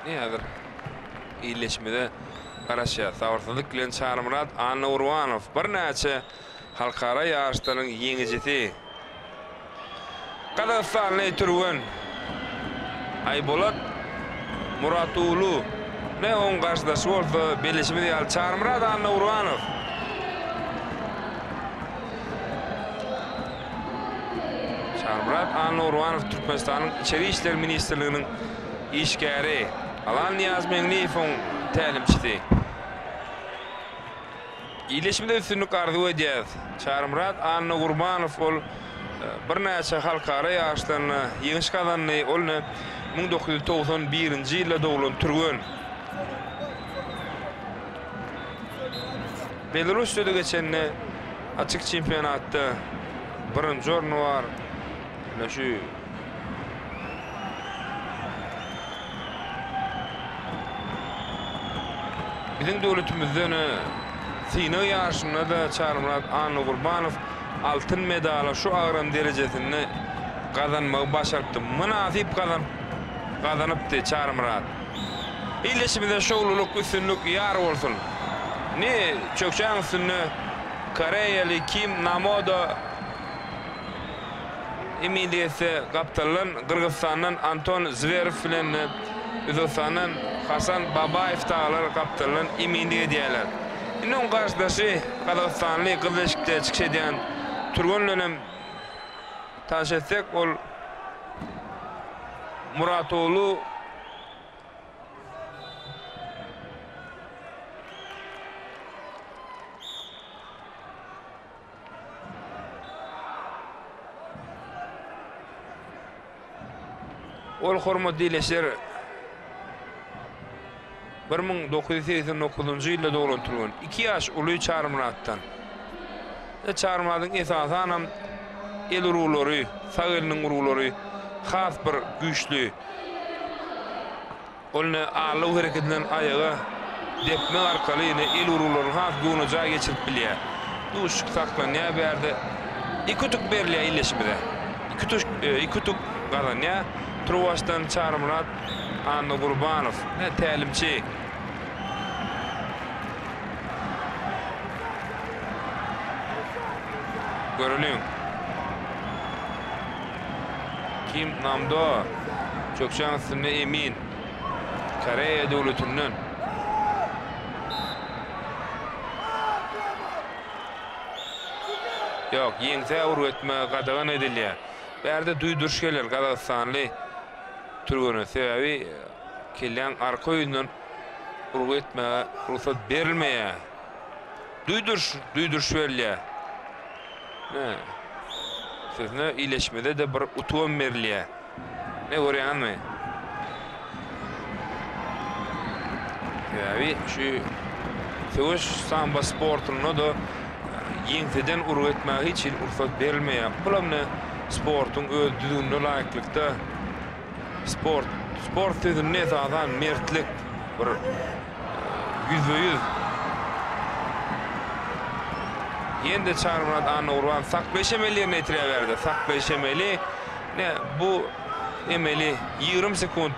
Ine häzir illeşimize garaşýar. Sabyrsyzlyk bilen Çarymyrat Annagurbanow birnäçe halkara ýaryşlaryň ýeňijisi. Gazagystanly türgen Aýbolat Muratuly ne oň garşydaşy bolsa belleşimiz ýaly Çarymyrat Annagurbanow. Çarymyrat Annagurbanow Türkmenistanyň Içeri işler ministrliginiň işgäri Alan Nyýazmeňliýewiň tälimçisi. Ildeşimize üstünlik arzuw edýäris. Çarymyrat Annagurbanow ol birnäçe halkara ýaryşlarynda ýeňiş gazandy. Ol ine 1991-nji ýylda doglan türgen. Belarusýada geçende açyk çempionatda birinji orny bar. Ine şu Biziň döwletimizde ine synag ýaryşynda-da Çarymyrat Annagurbanow altyn medaly şu agram derejesinde gazanmagy başarypdy. Mynasyp gazanyp gazanypdy Çarymyrat. Ildeşimize şowlulyk, üstünlik ýar bolsun! Indi çökjäň üstünde koreýaly Kim Namoda Eminlik etse, gapdaldan Gyrgyzystandan Anton Zwerew bilen Özbegistandan Hasan Babaýew dagylar gapdaldan eminlik edýärler. Indi oň garşydaşy gazagystanly gyzyl eşikde çykyş edýän türgen bilen hem tanyş etsek, ol Muratoglu Ol hormatly ildeşler 1989-njy ýylda doglan türgen. 2 ýaş uly Çarymyratdan. Çarymyradyň esasanam el urgulary, sag eliniň urgulary has bir güýçli. Ol ine aldaw hereketinden aýaga depmek arkaly ine el urgularyny has göwnejaý geçirip bilýär. Duşuşyk saklanýar bärde. Iki utuk berilýär ildeşimize. Iki utuk iki utuk gazanýar. Turuwbaşdan Çarymyrat Annagurbanow ine tälimçi. Göreliň. Kim Namdo çökjäň üstünde emin. Koreýa döwletinden. Ýok, ýeňsä urgy etme gadagan edilýär. Bärde duýduryş geler gazagystanly türgene. Sebäbi kelläň arka ýüzünden urgy etmäge rugsat berilmeýär. Duýduryş, duýduryş berilýär. Ne? Sözüne iýleşmede-de bir utugam berilýär. Ne görýäňizmi? Sebäbi şu söweş sambo sportunda-da ýeňseden urgy etmäge hiç hili rugsat berilmeýär. Bulam ne sportuň öz düzgünine laýyklykda Sport. Sport sözünde esasan mertlik, bir ýüzbe-ýüz. Ýene-de Çarymyrat Annagurban saklaýyş emeli ýerine ýetirýär bärde. Saklaýyş emeli. Ine, bu emeli 20 sekunt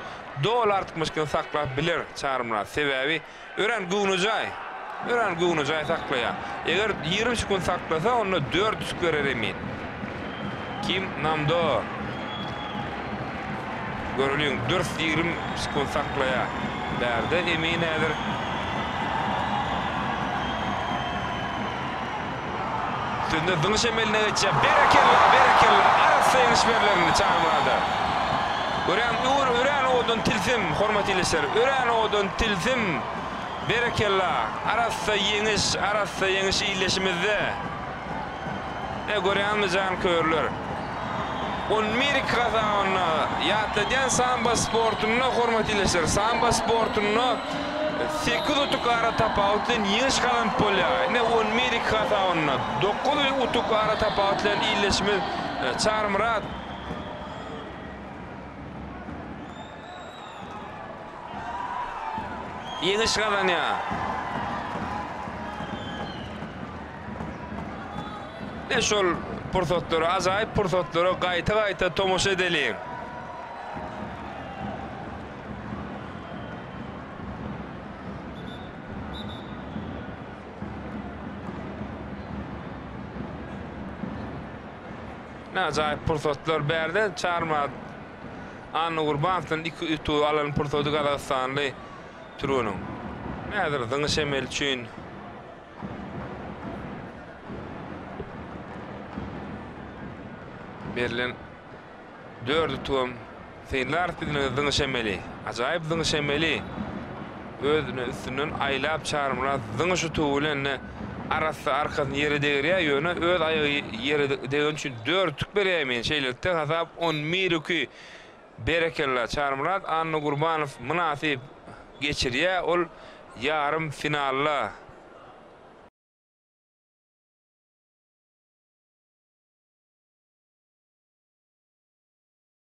doly artykmaçlygyny saklap biler Çarymyrat. Sebäbi Örän göwnejaý. Örän göwnejaý saklaýar. Eger 20 sekunt saklasa, onda dört utuk berer emin. Kim Namdo. Göreliň, dürs 20 sekunt saklaýar. Bärde emin häzir. Üstünde zyňyş emeline geçýär. Berekella, berekella! Arassa ýeňiş berler indi Çarymyrada. Örän örän owadan tilsim, hormatly ildeşler. Örän owadan tilsim. Berekella! Arassa ýeňiş, arassa ýeňiş ildeşimizde. Ine, görýäňizmi janköýerler. On bir iki hasabynda ýatladýan sambo sportunda, hormatly ildeşler, sambo sportunda sekiz utuk ara tapawut bilen ýeňiş gazanyp bolýar. Ine, on bir iki hasabynda dokuz utuk ara tapawut bilen ildeşimiz Çarymyrat ýeňiş gazanýar. Ine şol pursatlara, ajaýyp pursatlara gaýta-gaýta tomaşa edeliň. Ne ajaýyp pursatlar bärde Çarmyrat Annagurbanowdan iki utugy alan pursady gazagystanly türgeniň. Häzir zyňyş emeli üçin berlen Dört utugam synlarys biz ine zyňyş emeli. Ajaýyp zyňyş emeli. Özüne üstünden aýlap Çarymyrat zyňyş utugy bilen-de arassa arkasyny ýere degirýär, ýöne öz aýagy ýere degeni üçin dört utuk berýär men. Şeýlelikde hasap on bir uky. Berekella Çarymyrat Annagurbanow mynasyp geçirýär. Ol ýarym finalda.